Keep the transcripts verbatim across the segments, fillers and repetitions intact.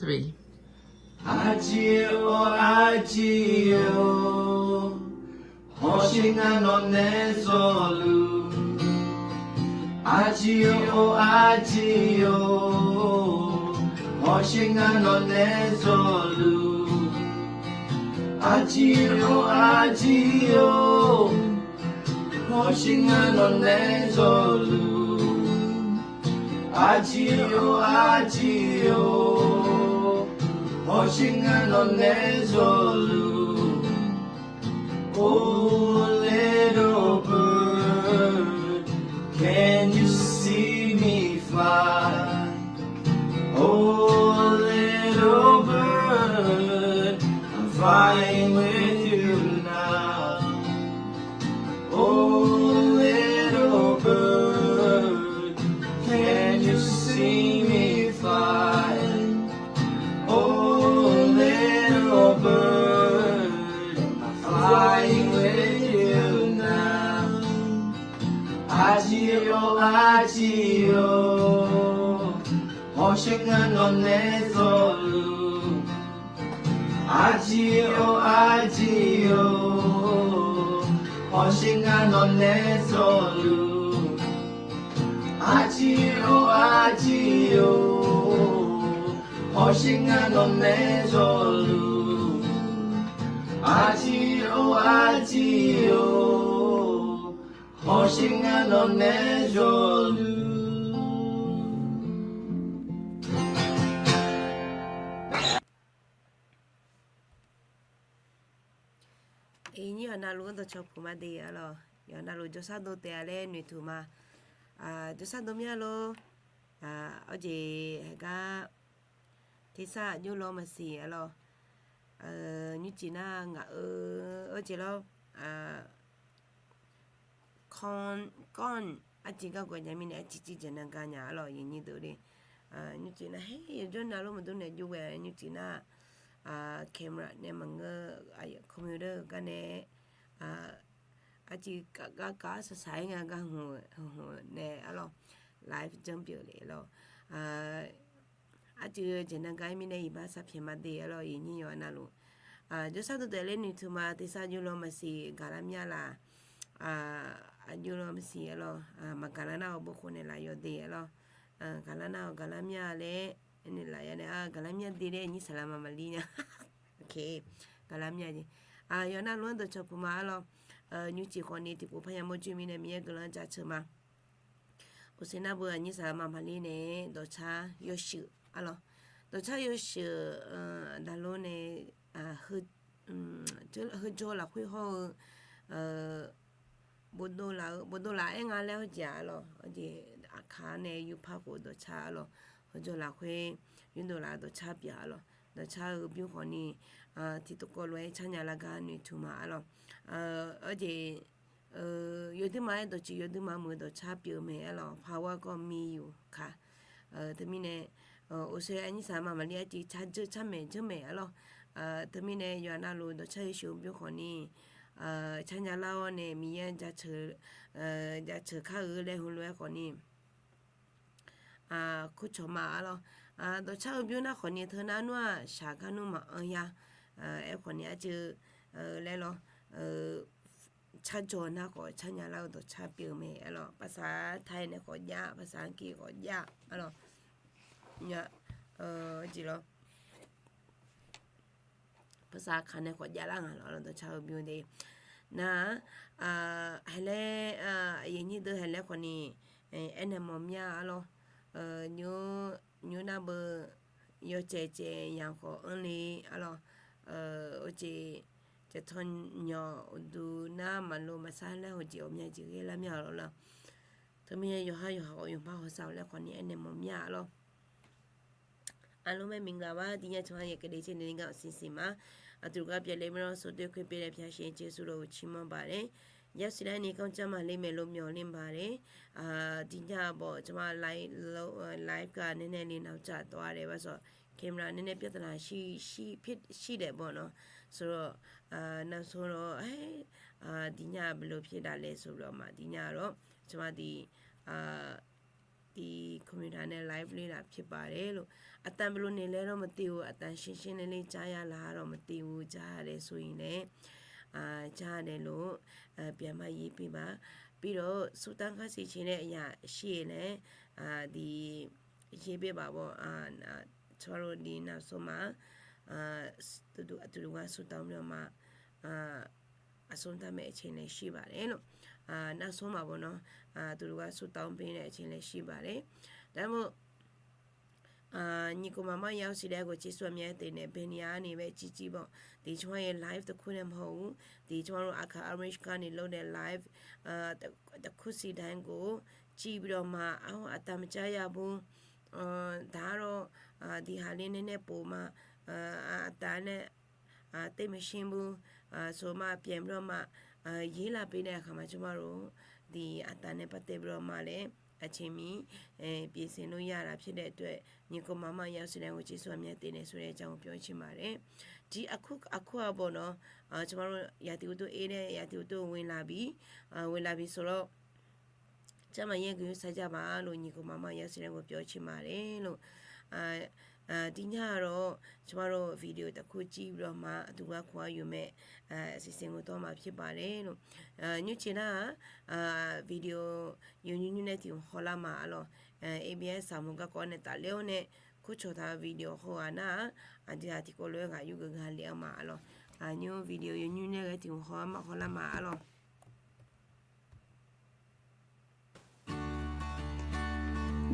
Three. Arjir-or arjir-or, hawsher ngar nawqnae zawluf. Arjir-or arjir-or, hawsher ngar nawqnae zawluf. Arjir-or arjir-or, hawsher ngar nawqnae zawluf. Arjir-or arjir-or, hawsher ngar nawqnae zawluf. Oh little bird, can you see me fly? Oh little bird, I'm flying with you now. Oh little bird, can you see me fly? Oh little bird, I'm flying with you now. Arjir-or arjir-or, hawsher ngar nawqnae zawluf. Arjir-or arjir-or, hawsher ngar nawqnae zawluf. Arjir-or arjir-or, hawsher ngar nawqnae zawluf. Arjir-or arjir-or, hawsher ngar nawqnae zawluf. Iqnyir yawqha navluf-anr dawqcawq puq ma de arlawq. Yawqha navluf jawrshar dov taef-a laer noeqtmq ma. Jawrshar dov mir-a lor. Awr jeq haeqgar tersar aqjox law maqsiq arlawq. Nymrcif nar ngaq-eu awr jeq lawr. Kawr, kawr, arciv gargawv nya mirnae arciv civ jeq nan gar nya arlawq, iqnyir deuq le. Nymrcif nar her yawjawr navluf maqdur naeq jov ghae nymrcif nar, camera nae maqngeur, computer garnae, arciv gar gar saqsaq-aer nga gar hmq hmq nae arlawq, live janr pyeuf le lawr. Arciv jeq nan gar mirnae iqbax sar pyaeq ma de arlawq, iqnyir yawqha navluf. Jawrshar dov taef laer noeqtmq ma, tersar aqjox law maqsiq gaqlar mya laq. Aqjox law maqsiq arlawq, maqgaq lar nar-awq bov khof naeqlaf yawde arlawq. Gaqlar nar-awq gaqlar mya laer, naeqlaf ya nae gaqlar mya de laer iqnyir saqlaq ma maqlir nya. Gaqlar mya jeq. Yawqha navluf-anr dawqcawq puq ma arlawq. Nymrcif khawfni tiqpov parya mawrjoe mirnae Miqyaer guiqlanq jaceuq ma. Uqshoe nar beu aqnyir saqlaq ma maqlir nae dawqcar yawshuif arlawq. Dawqcar yawshuif daqlor nae heujawr lafkhoer hawr-eu bofdov laf-eu bofdov laf-aer nga laer hawjeq-a arlawq. Hawjeq aqkaq nae yurpar khof dawqcar arlawq. Heujawr lafkhoer yurdov laf-eu dawqcar pyeuf arlawq. Dawqcar-eu bymr khawfni tiqtovkawv lof-aer carnya lar gar noeqtmq ma arlawq. Hawjeq yawduima-aer dawqtsuif yawduima muiq-eu dawqcar pyeuf-eu mae arlawq. Power kawv mi yuf ka. Teumirnae uqshoe aqnyir saqlaq ma maqlir arciv car dzeur car maeq dzeur maeq arlawq. Teumirnae yawqha navluf dawqcar yawshuif-eu bymr khawfni carnya lar-awr nae Miqyaer-anr jaceuq kar-eu laer heulof-aer khawfni kurcawq ma arlawq. Dawqcar-eu bymr nar khawfni teu nar nmr-aq shaq gar nmr maqanr ya. Aerkhawfni arciv laer lawr, carjawq nar khawf carnya lar-eu dawqcar pyeuf-eu mae arlawq. Parsaq tae nae khawf jav, parsaq anrki khawf jav arlawq. Nya jeq lawr. Parsaq aqkaq nae khawf jav lar nga lawr, dawqcar-eu bymr de. Nar-aq, haeq laer, aqyuif aqnyir deuq haeq laer khawfni aernaeq mawf mya arlawq. Nymr nar beu yawcaev caev yamq khawf anr le arlawq. Awr jeq caev tawr nyawq uqduq nar maqlo maqsar laer hawjeq ghawqmya jeq ghae lar mya lawr lawr. Teumirnae yawqhar yawqha khawf yawqmar hawsav-eu laer khawfni aernaeq mawf mya arlawq. Aqlmr mae maqngeur-a, tiqnya tmq-a yaeq keuvle caer nae ni gar awq siqsiq ma. Aqduq gar pyeufle mirnae sawr doer khoer pyeufle pyaq sheuq-eu jeqsur dawq uqcif manr baq le. Yasiq lar ni kanr jar maqle maeqlo myawq le baq le. Tiqnya bawq tmq-a live gar nae nae le nav tsaq tawq-a le baqsawq. Camera nae nae pyav taq laq shir daef bawq nawr. Sawr dawq nav sawr dawq tiqnya baqlo pyaer daq le sawr dawq ma tiqnya lawr. Tmq-a tiq ဒီကွန်ပျူတာနဲ့ live လေ့လာဖြစ်ပါတယ်လို့ အသံဘယ်လိုနေလဲတော့မသိဘူး အသံရှင်းရှင်းလင်းလင်းကြားရလားတော့မသိဘူး ကြားရတယ်ဆိုရင်လည်း အာ ကြားရတယ်လို့ အာ ပြန်မှရေးပေးပါ ပြီးတော့ ဆုတောင်းခန်းဆင်ခြင်းနဲ့အရာရှိရင်လည်း အာ ဒီ ရေးပေးပါပေါ့ အာ ကျွန်တော်တို့ဒီနောက်ဆုံးမှာ အာ တူတူ အတူတူကဆုတောင်းပြီးတော့မှ အာ အဆုံးသတ်မဲ့အချိန်လည်းရှိပါတယ်လို့ အာ နောက်ဆုံးမှာပေါ့နော် အာ တူတူကဆုတောင်းပေးတဲ့အချိန်လည်းရှိပါတယ် ဒါမှမဟုတ် အာ ညီကိုမမရောက်စီတဲ့ကိုကျေးဇူးအများတင်တယ် ဘယ်နေရာကနေပဲကြည့်ကြည့်ပေါ့ ဒီကျွန်မရဲ့ live တစ်ခုတည်းမဟုတ်ဘူး ဒီကျွန်မတို့အခါ average ကနေလုပ်တဲ့ live အာ တစ်ခုစီတိုင်းကိုကြည့်ပြီးတော့မှ အော် အသံမကြားရဘူး အာ ဒါကတော့ အာ ဒီဟာလေးနည်းနည်းပိုမှ အာ အသံနဲ့ အာ သိပ်မရှင်းဘူး အာ ဆိုမှ ပြန်ပြီးတော့မှ အာ ရေးလာပေးတဲ့အခါမှာ ကျမတို့ ဒီအသံနဲ့ပတ်သက်ပြီးတော့မှလည်း အချိန်မီ အဲ ပြင်ဆင်လို့ရတာဖြစ်တဲ့အတွက် ညီကိုမမရောက်စီတိုင်းကိုကျေးဇူးအများတင်တယ်ဆိုတဲ့အကြောင်းကိုပြောချင်ပါတယ် ဒီအခု အခုကပေါ့နော် အာ ကျမတို့ ရာသီဥတုအေးတဲ့ ရာသီဥတုဝင်လာပြီ အာ ဝင်လာပြီဆိုတော့ ကျန်းမာရေးဂရုစိုက်ကြပါလို့ ညီကိုမမရောက်စီတိုင်းကိုပြောချင်ပါတယ်လို့ အာ အာ ဒီညကတော့ ကျမတို့ video တစ်ခုကြည့်ပြီးတော့မှ အတူကခွာယူမဲ့ အာ အစီအစဉ်ကိုသွားမှာဖြစ်ပါတယ်လို့ အာ ညွှန်ချင်တာက အာ video ညွှန်ညွှန်နဲ့ တင်ဟောလာမှာအလော အဲ ABS စာမုံကကောနဲ့ တလဲနဲ့ ခုချော်တာ video ဟောရနာ အဒီဟာ တိကိုလွဲဂါယူကဂါလေအမအလော အာ ညွှန် video ညွှန်ညွှန်နဲ့ တင်ဟောမှာ ဟောလာမှာအလော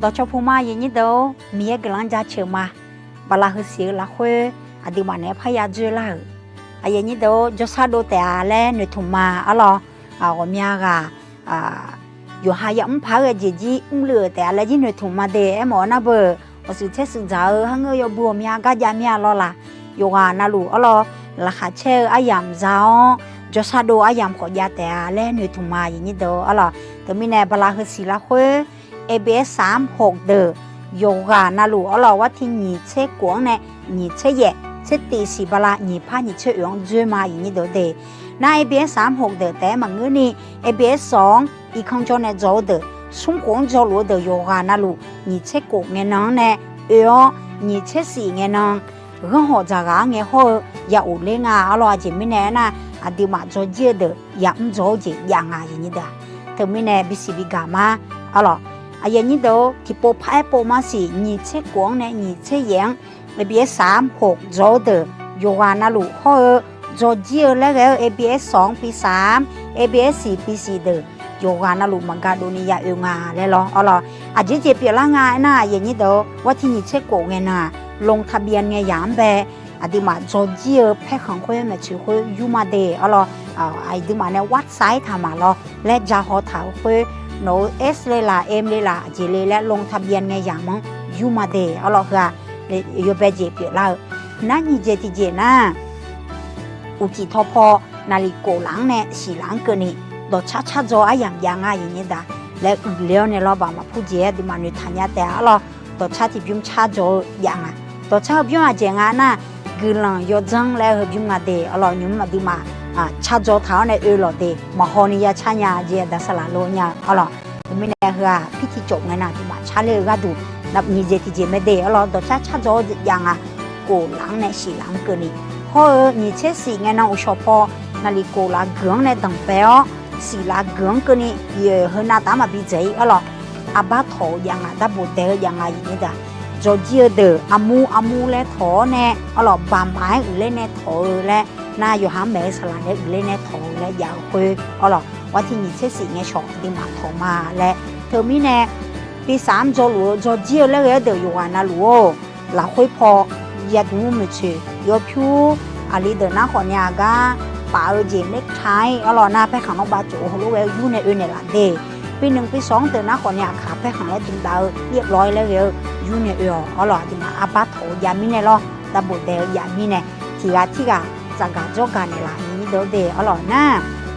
Dawqcawq puq ma aqyuif aqnyir deuq-or, Miqyaer guiqlanq jaceuq ma. Bala heusiq-eu lafkhoer aqduimaf naeq-aer parya dzoerlar-euq, aqyuif aqnyir deuq-or, jawrsar dov taef-a laer noeqtmq ma arlawr. Ghawqmya ghaq yawqha yamr paq-aer ghae jeq jir mrluiv-euq taef-a laer jir noeqtmq ma de. Aermawf-eu nar beu, awqshuif tser shuif dzaq-eu harngeur yawbui ghawqmya gar jav mir-a lawr laq. Yawqghaq navluf arlawr, laqkhaq caer-eu aryamq za-awr, jawrsar dov aryamq khawf jav taef-a laer noeqtmq ma aqyuif aqnyir deuq-or arlawr. Teumirnae bala heusiq lafkhoer ABS สามหก deuq yawqghaq navluf arlawr, war tiq nyiq tser khof-anr nae nyiq tser yaef tser tiq siq bala nyiq par nyiq tser oeq-anr dzoer ma aqyuif aqnyir deuq de. Nar ABS สามหก deuq taef-aer maqngeurni, ABS สอง irkanr jawr nae dzaw-eu deuq, smr khof-anr dzawluf-eu deuq yawqghaq navluf nyiq tser khof ngae nan-anr nae oe-awr, nyiq tser siq ngae nan ghanr hawq dzaqghaq-anr ngae hawr-eu ya of ler nga arlawr. Aqjeq mirnae aernar, aqduimaf dzawjir-eu deuq yamr dzaw-eu jeq jav nga aqyuif aqnyir deuq-aq. Teumirnae bisiq bigaq ma arlawr. Aqyuif aqnyir deuq-or, tiqpov par-aer pov ma siq nyiq tser khof-anr nae nyiq tser yaef-anr ABS สามหก dzaw-eu deuq yawqghaq navluf hawr-eu dzawjir-eu laer ghae-eu ABS สอง ปีสาม, ABS สี่ ปีสี่ deuq yawqghaq navluf maqgaq dovni ya oe nga laer lawr arlawr. Aqjeq jeq pyeuflar nga aernar aqyuif aqnyir deuq-or, war tiq nyiq tser khof ngae nan-aq, ลงทะเบียน ngae yamq-anr bae aqduimaf dzawjir-eu paerkhanq khoer maeqtsoeq khoer yur ma de arlawr. Aqduimaf nae WhatsApp taq maqlawr laer ja haw taq-eu khoer, nawq-euq S le laq, M le laq, aqjeq le laer ลงทะเบียน ngae yamq-anr yur ma de arlawr. Heu-aq, yawbae jeq pyeuflar-eu nar nyiq jeq tiqjeq nar, uqcif tawpaw naqliq khof laf-anr nae siq laf-anr keuvni dawqcar car dzaw aryamq jav nga aqyuif aqnyir deuq-aq. Laer uiqler-awr nae lawrbaq maqpur jeq-aer aqduimaf noeqtaq nya taef-a arlawr. Dawqcar tiqbymr car dzaw-eu jav nga. Dawqcar-eu bymr aqjeq nga nar, guiqlanq yawdzanr laer-eu heu bymr nga de arlawr. Nymq-mr aqduimaf car dzaw taq-awr nae oe lawq de, maqhaw ni ya car nya jeq daq saqlaq lo nya-eu arlawr. Teumirnae heu-aq, pirtiq cawf ngae nan aqduimaf car ler-eu gharduq nyiq jeq tiqjeq mae de arlawr. Dawqcar car dzaw-eu jav nga. Khof laf-anr nae siq laf-anr keuvni, hawr-eu nyiq tser siq ngae nan uqshawq paw naqliq khof laf geuq-anr nae danqbae-awr, siq laf geuq-anr keuvni, heu nav taf-anr maqbi dzaeq-ir arlawr. Arbar tawq-eu jav nga, darbof daeq-eu jav nga aqyuif aqnyir deuq-aq. Dzawjir-eu deuq armur armur laer tawq-awr nae arlawr, baqmaf-aer uiqler nae tawq-eu laer, nar yawqha-anr maeq-eu saqlaq nae uiqler nae tawq-eu laer jav-eu khoer arlawr, war tiq nyiq tser siq ngae shawq aqduimaf tawq ma laer. Teumirnae ปีสาม dzawluf-eu dzawjir-eu laer ghae-aer deuq yawqghaq navluf-or, lafkhoer paw yadmq-mr maeqtsoeq yawpyur, aqli deuq nar khawf nae aqgar paf-eu jeq เน็กไท arlawr, nar paerkhanq nawr bav tsof-eu heulof ghae-eu yur nae oe naeqlaf de. ปีหนึ่ง ปีสอง deuq nar khawf nae aqkaq paerkhanq laer dmq dav-eu เรียบร้อย laer ghae-eu yur nae oe-awq arlawr. Aqduimaf arbar tawq-eu jav mirnae lawr, darbof daeq-eu jav mirnae, tiq ghaq tirghaq tsafgaq dzawrgaq naeqlaf aqyuif aqnyir deuq-or de arlawr nar,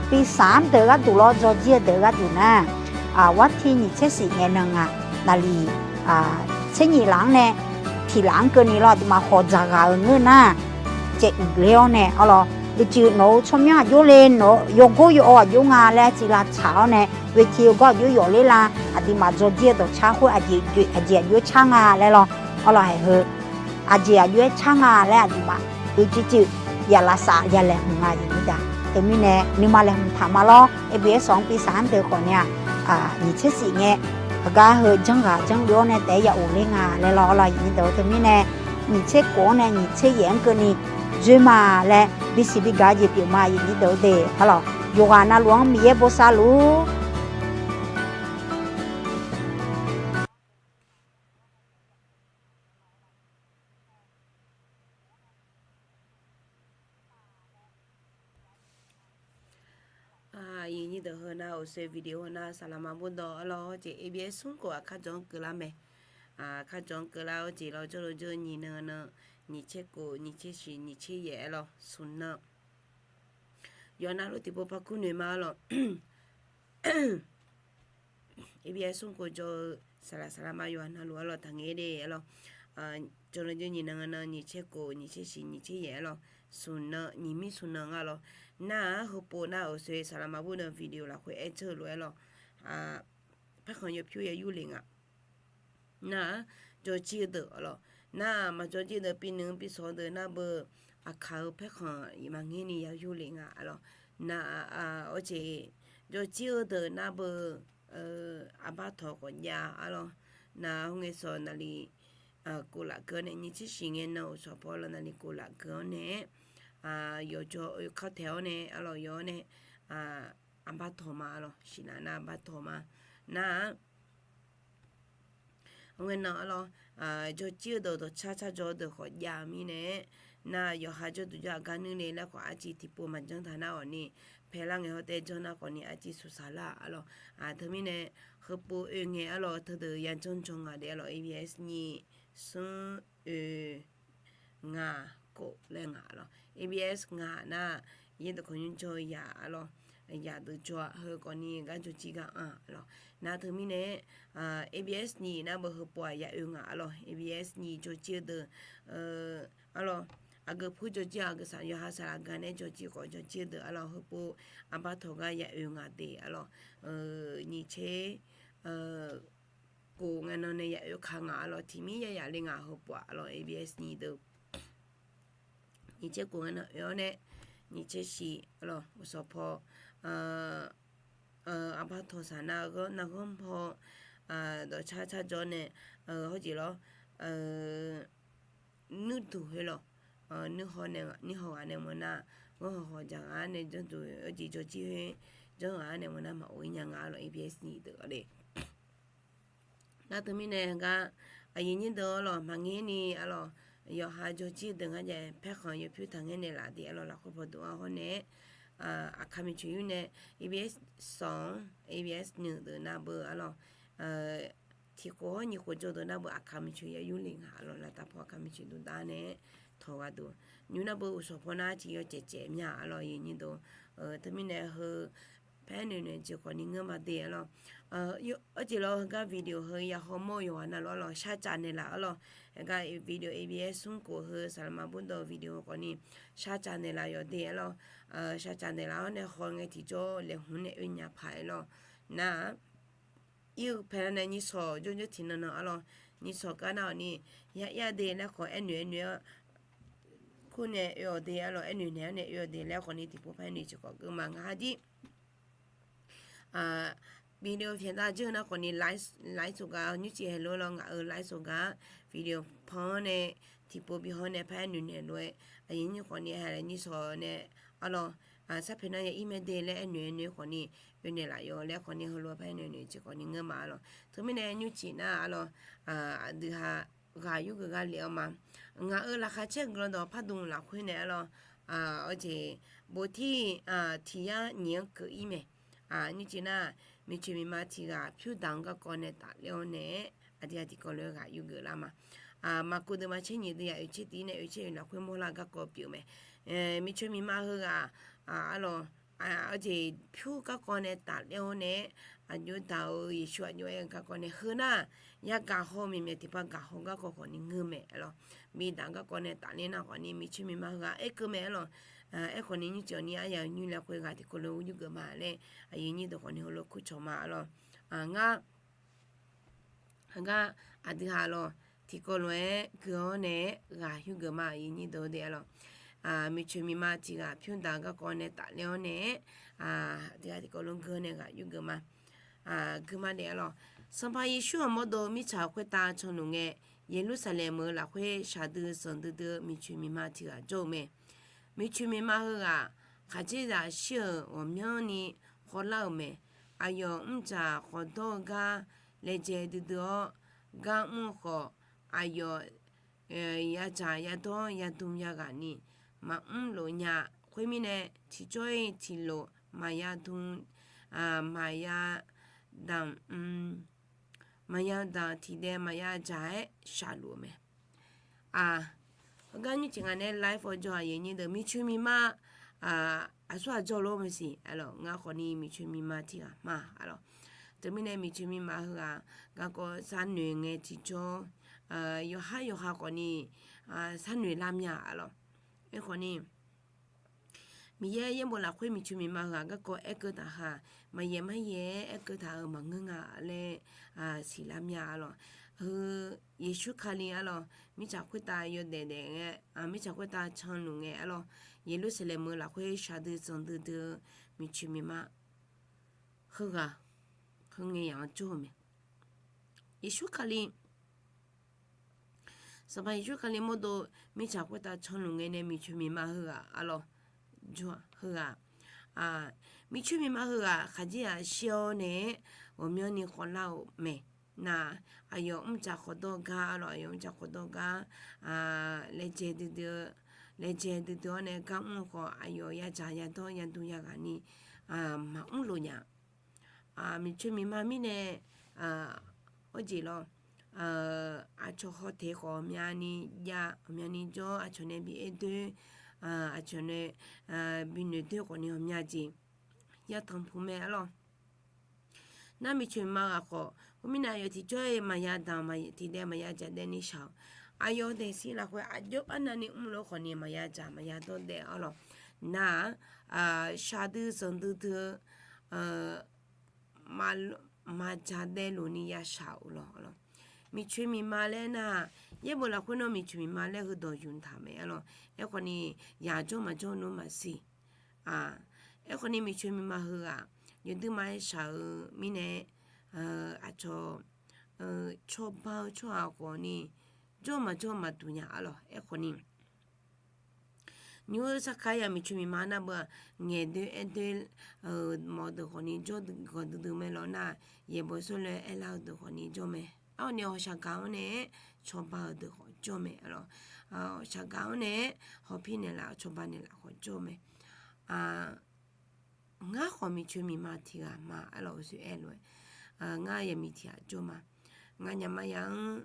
ปีสาม deuq gharduq lawr, dzawjir-eu deuq gharduq nar, war tiq nyiq tser siq ngae nan nga, naqliq tser nyiq laf-anr nae tiq laf-anr keuvni lawr, aqduimaf hawq dzaqghaq-euq ngeur nar, caev uiqler-awr nae arlawr, uicuiv nawq-euq tsawrmyanr aqjox le, nawq-eu yawgor yaw-awr aqjox nga laer civ lavtsaq-awr nae Oe tiq oe gawr aqjox yawf ler la, aqduimaf dzawrjir-eu dawqcar khoer aqjeq aqjox-aer car nga laer lawr. Arlawq, haiq heu aqjeq aqjox-aer car nga laer aqduimaf oe cuiv cuiv yaf lavsav ya laeqhmq nga aqyuif nyir deuq. Teumirnae nuima laeqhmq taq ma lawr. Abs sawq-anr piv saq-anr deuq khawf ni-aq, nyiq tser shif ngae, heugar heu janrghaq janrluf-awr nae taef-aer ya of ler nga laer lawr. Arlawq, aqyuif nyir deuq, teumirnae nyiq tser khof-anr nae nyiq tser yaef-anr keuvni dzoer ma laer bisiq bigaq-eu jeq pyeuf ma aqyuif nyir deuq de. Arlawq, yawqghaq navluf-anr Miqyaer bosav luf-ur. Aqyuif nyir deuq, heu nar-aq, awqshoe video heu nar-aq, saqlaqma bawrdaw arlawr jeq Abs smr khof-aq, karjawq-anr keuvlar mae. Karjawq-anr keuvlar-awr jeq lawr, jawrlo jawr nyiq nan nan, nyiq tser khof, nyiq tser shiq, nyiq tser yaef arlawr, smq nan. Yawqha navluf tiqpov par kur noeq ma arlawr. Abs smr khof jawr-eu saqlaq saqlaqma yawqha navluf arlawr taqngaeq de arlawr. Jawrlo jawr nyiq nan nan, nyiq tser khof, nyiq tser shiq, nyiq tser yaef arlawr, smq nan, nyiq mir smq nan nga lawr. Nar-aq, heupov nar-aq, awqshoe saqlaqma bawrdaw video lafkhoer aer dzeur-eu lof-aer lawr, paerkhanq yawpyur ya yurlef nga. Nar-aq, jawrjir-eu deuq arlawr, nar-aq, maqjawrjir deuq, pi nuiq pi shawq-eu deuq nar beu, aqkaq-eu paerkhanq iqmae ngaer ni ya yurlef nga arlawr. Nar-aq, awr jeq jawrjir-eu deuq nar beu, aqbar tawq khawf jav arlawr. Nar-aq, hawr ngae shawq naqli kov laf geu-awr nae, nyiq tser shiq ngae nan uqshawq paw lawr naqli kov laf geu-awr nae-aer, yawqjawr oe kar taeq-awr nae arlawr, yawf-awr nae aqbar tawq ma arlawr, siqnaq nar aqbar tawq ma. Nar-aq, Hawr ngae nan arlawr, jawrjir-eu dawq dawqcar car jawr-eu deuq khawf jav-eu mirnae, nar yawqha jawrduq jawr-aq gar nuir le laer khawf arciv tiqpov maqjanr taq nar khawf ni, paelar ngae hawr tae janr nar khawf ni arciv suqsaq lar arlawr. Teumirnae, heupov oe ngae arlawr, teudeuq yajanr janr nga de arlawr, Abs nyiq, smr, oe, ngaq, khof laer ngaq arlawr, Abs ngaq nar, yaerdeuq kawq nymr jawr-eu yaq arlawr, yaq deuq jawr-a, heu khawf ni gar jawrjir gar anr arlawr. Nar teumirnae, Abs nyiq nar beu heupov-aq ya oe ngaq arlawr, Abs nyiq jawrjir-eu deuq arlawr, aqgeu pur jawrjir-aq, aqgeu saq yawqha saqlaq gar nae jawrjir khawf jawrjir-eu deuq arlawr, heupov aqbar tawq gar ya oe ngaq de arlawr, nyiq tser khof ngae nan nae ya oe ka ngaq arlawr, tiq mir ya yaf le ngaq heupov-aq arlawr, Abs nyiq deuq nyiq tser khof ngae nan oe-awr nae, nyiq tser shiq arlawr uqshawq paw, aqbar tawq saq nar ghanr nar ghanr paw, dawqcar car jawr nae, hawr jeq lawr, nuirduq khoer lawr, nuirhaw nae nuirhaw ghaq nae mawrnar, ghanr haw haw jaq ghaq nae janrduq-eu jeq jawrjir khoer, janr ghaq nae mawrnar maq of-ir nya nga arlawr, Abs nyiq deuq arle. Nar teumirnae gar, aqyuif nyir deuq arlawr, maqngeur ni arlawr, yawqha jawrjir deuq ngar jav paerkhanq yawpyur taqngaer naeqlaf de arlawr, lafkhoer pawduq-anr hawr nae, aqkaq miqcoeq yur nae, Abs sawq-anr, Abs nuiq deuq nar beu arlawr, tiq khof hawr nyiq khof jawr deuq nar beu aqkaq miqcoeq ya yurlef nga arlawr, laftav paw aqkaq miqcoeq dovdav nae tawq gharduq nymr nar beu uqshawq paw nar tiq yaw caev caev mya arlawr, aqyuif nyir deuq, teumirnae heu paer noeq noeq jeq khawf ni ngeur ma de arlawr. Arjeq lawr heugar video heu ya hawmawr-eu yawqghaq navluf arlawr sharcav naeqlaf arlawr. Heugar video Abs smr khof heu saqlaqma bawrdaw video khawf ni sharcav naeqlaf yawq de arlawr. Sharcav naeqlaf-awr nae haw ngae tiqjawr laeqhmq nae oe nya paq-aer lawr. Nar-aq, ir-eu paelar nae nyiq shawq jawrjawr tiqnan nan arlawr. Nyiq shawq gar nar-awq ni, ya ir-a de laer khawf aernoeq aernoeq-awr, kur nae oe-awq de arlawr, aernoeq naeq-awr nae oe-awq de laer khawf ni tiqpov paer noeq tiqkawv geur ma ngar har dir. Video pyaeqdav jeur nar khawf ni, laiv sawq gar nymrcif haeq lof-aer lawr, ngaq-euq laiv sawq gar video pan-awr nae tiqpov bi hawr nae paer noeq naeq lof-aer, aqyuif nyir khawf ni haeq nyiq shawq nae arlawr, sarpaeq nar ya ir mae de laer aernoeq aernoeq khawf ni, oe naeqlaf yawq laer khawf ni heulof-aer paer noeq noeq tiqkawv ni ngeur ma arlawr. Teumirnae nymrcif nar arlawr, aqdui ha ghaq yurgeuf gar lef-awr ma. Ngaq-euq laqkhaq caer guiqlanq dawq pardmq lafkhoer nae arlawr, awr jeq bof tir, tiq yar nyiq-anr keuv ir mae. Nymrcif nar, miqcoeq miqma tiq ghaq pyur daq-anr garkawv nae tafler-awr nae-aer, aqdui ha tiqkawv lof-aer ghaq yurgeuf lar ma. Maqkuv deuvma tser nyiq deuv yaq oeq tser tiq nae oeq tser oeq lafkhoer mawrlar garkawv pyeuf mae. Miqcoeq miqma heughaq arlawr, awr jeq pyur garkawv nae tafler-awr nae-aer, aqjox daq-eu Yeqsur aqjox aer-eu garkawv nae heu nar, yagaq haw-eu maeqmaeq tiqpav gaq haw garkawv khawf ni ngeur mae arlawr. Bi daq garkawv nae tafler nar khawf ni miqcoeq miqma heughaq aer keuv mae arlawr. Aerkhawf ni nymrcif ni aryaq nymr lafkhoer ghaq tiqkawv lof-aer yurgeuf ma laer, aqyuif nyir deuq khawf ni heulof kurcawq ma arlawr. Ngar, ngar aqdui ha lawr, tiqkawv lof-aer gui-awr nae-aer ghaq yurgeuf ma, aqyuif nyir deuq-eu de arlawr. Miqcoeq miqma tiq ghaq pyur daq garkawv nae tafler-awr nae-aer, aqdui ha tiqkawv lof gui-awr nae ghaq yurgeuf ma. Gui ma daef arlawr. Sanqpaq Yeqsur-euq mawrdo mirtsaq khoertav canluf ngae, Yeqlursaqlaeq meuq-eu lafkhoer shaqdui zanqdui dui-eu miqcoeq miqma tiq ghaq jawr-eu mae. Miqcoeq miqma heughaq khaqdzerzaq shir-euq ghawqmyanrni khawvlar-euq mae. Aqyawf mrdzaq khawqdawr-eu gar laejae duidui-awr, gar mr-eu khawf, aqyawf yadzaq yadawr yadm yaghaq ni maqmr lof nya. Khoermirnae, tiqjawr-iq tiqlof maqya dm, maqya damq, maqya damq tiqdaev maqya dzaq-aer shaqluf-eu mae. Heugar nymrcif ngaq nae live-awr jawr-aq, aqyuif nyir deuq miqcoeq miqma aqsur aq jawr lof-aer maqsiq arlawr. Ngar khawf ni miqcoeq miqma tiq ghaq ma arlawr. Teumirnae miqcoeq miqma heughaq garkawv sharnoeq ngae tiqjawr, yawqhar yawqha khawf ni sharnoeq lar mya arlawr. Aerkhawf ni, Miqyaer yaerbof lafkhoer miqcoeq miqma heughaq garkawv aerkeuv taq ha, maqyaef maryaef-aer aerkeuv taq-euq maqngeur nga laer siqlar mya arlawr. Heu Yeqsur Kali arlawr, mirtsaq khoertav yawdaef daef ngae, mirtsaq khoertav canluf ngae arlawr, Yeqlursaqlaeq meuq lafkhoer shaqdui zanqdui dui-eu miqcoeq miqma heughaq, heu ngae yaq-anr jawr-eu mae. Yeqsur Kali, Sanqpaq Yeqsur Kali mawrdo mirtsaq khoertav canluf ngae nae miqcoeq miqma heughaq arlawr, jawr-a heughaq, miqcoeq miqma heughaq khaqdzerzaq shir-awr nae-aer ghawqmyanrni khawvlar-euq mae. Nar, aqyawf mrdzaq khawqdawr gar arlawr, aqyawf mrdzaq khawqdawr gar laejae duidui-eu, laejae duidui-awr nae gar mr-eu khawf, aqyawf yadzaq yadawr yadm yaghaq ni maqmr lof nya. Miqcoeq miqma mirnae, awr jeq lawr, aqcawq hawtaeq khawf ghawqmyani jav, ghawqmyani jawr, aqcawq nae bi aer doer, aqcawq nae bi noeq doer khawf ni ghawqmya jeq yatanq puq mae arlawr. Nar miqcoeq miqma ghaq khawf, khoermirnae aqyawf tiqjawr-iq maqya damq tiqdaev maqya dzaq daev ni shaq-awq. Aqyawf daefzir lafkhoer aqjox arnavni mrlof khawf ni maqya dzaq maqya dawr daev arlawr. Nar-aq, shaqdui zanqdui dui-eu maqdzaq daev luf ni yashaq-euq lawr. Miqcoeq miqma laer nar-aq, yaerbof lafkhoer nawr miqcoeq miqma laer heudawq yuf taq mae arlawr. Aerkhawf ni, yaq jawr maqjawr nmr maqsiq. Aerkhawf ni miqcoeq miqma heughaq yawduima-aer shaq-eu mirnae, aqcawq cawba-eu tsawrhaq khawf ni jawr maqjawr maqduq nya arlawr. Aerkhawf ni, nymr-eu sarkar ya miqcoeq miqma nar beu-aq, ngaeq doer aer doer-eu mawf deuq khawf ni jawr ghawq duidui mae lawr nar, yaerbof sawrloer aerlar-eu deuq khawf ni jawr mae. Arni hawqshaq gaq-anr nae-aer cawba-eu deuq khawf jawr mae arlawr. Hawqshaq gaq-anr nae-aer hawpir naeqlaf-eu cawba naeqlaf khawf jawr mae. Ngar khawf miqcoeq miqma tiq ghaq ma arlawr, uqshoe aer lof-aer, ngar yamiq tiq ghaq jawr ma. Nganyaf maqya-anr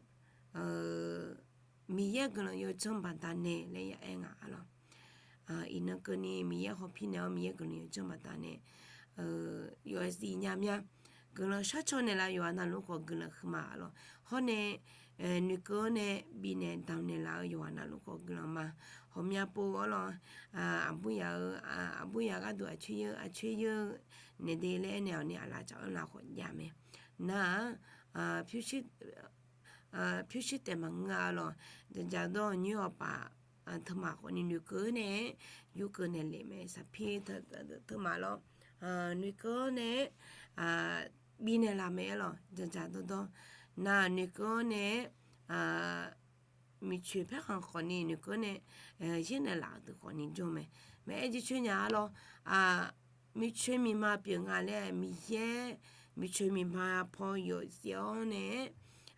Miqyaer guiqlanq yawdzanr baqdanae laer ya aer nga arlawr. Iqnan keuvni Miqyaer hawpir naeq-awr Miqyaer guiqlanq yawdzanr baqdanae yawqha siqnya mya. Guiqlanq sharcaw naeqlaf yawqghaq navluf-anr khawf guiqlanq huiqma arlawr. Hawr nae noeqkeuv-anr nae bifnaeq damqnaeq laf-eu yawqghaq navluf khawf guiqlanq ma. Ghawqmya pov arlawr. Aqbur yaf-eu, aqbur yaf gharduq aqcoer yeur, aqcoer yeur-eu naeq de laer aernaeq-awq ni aqlaf dzaq-anr laf khawf jav mae. Nar-aq, pyurshuir taef maqngeur arlawr. Dzaqdzaq dawr-eu nyoer hawpaf teumaf khawf ni noeqkeuv-anr nae yurkeuv naeq lef mae. Saqpir teumaf lawr, noeqkeuv-anr nae bifnaeq laf mae arlawr. Dzaqdzaq dawrdawr nar noeqkeuv-anr nae miqcoeq paerkhanq khawf ni noeqkeuv-anr nae yaernaeq laf-euq deuq khawf ni jawr mae. Maqaer jircoer nya arlawr. Miqcoeq miqma pyeuf nga laer Miqyaer miqcoeq miqma paw yawf siav-awr nae-aer,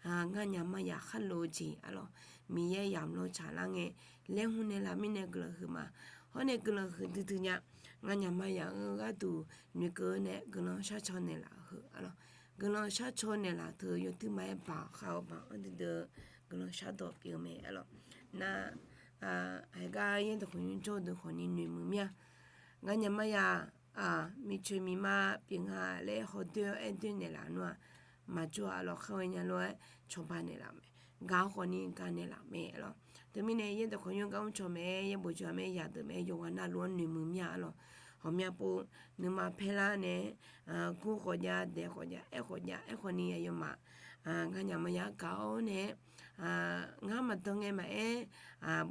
nganyaf maqya khar lof-eu jeq arlawr. Miqyaer yamq lawr tsaqlar ngae laer hmq naeqlaf mirnae guiqlanq huiqma. Hawr nae guiqlanq huiqdui dui nya. Nganyaf maqya-eu gharduq noeqkeuv-eu nae guiqlanq sharcaw naeqlaf-eu heu arlawr. Guiqlanq sharcaw naeqlaf teu yawduima-aer baq khar-eu baq-anr duidui-eu guiqlanq shardawq pyeuf-eu mae arlawr. Nar, haigar yaer dawq khawf nymr jawr-eu deuq khawf ni noeqmuiq mir-a. Nganyaf maqya miqcoeq miqma pyeuf nga laer hawdoer-awr aerdoer naeqlaf nmr-aq, maqjawr-a arlawr. Kharghae nya lof-aer cawba naeqlaf-eu mae. gaq-awr khawfni gaq naeqlaf mae arlawq. Teumirnae yaerdawq kawqnymr gar mrcaw mae-aer, yaerbof jawr-a mae-aer, yaqdeuq mae-aer, yawqghaq navluf-anr noeqmuiq mya arlawq. Ghawqmya pov nuima paerlar nae-a, gur khawf jav, daeq khawf jav, aer khawf jav, aerkhawfni aqyawfmaf nganyaf maqya gaq-awr nae-a, ngar maqdan ngae maqaer,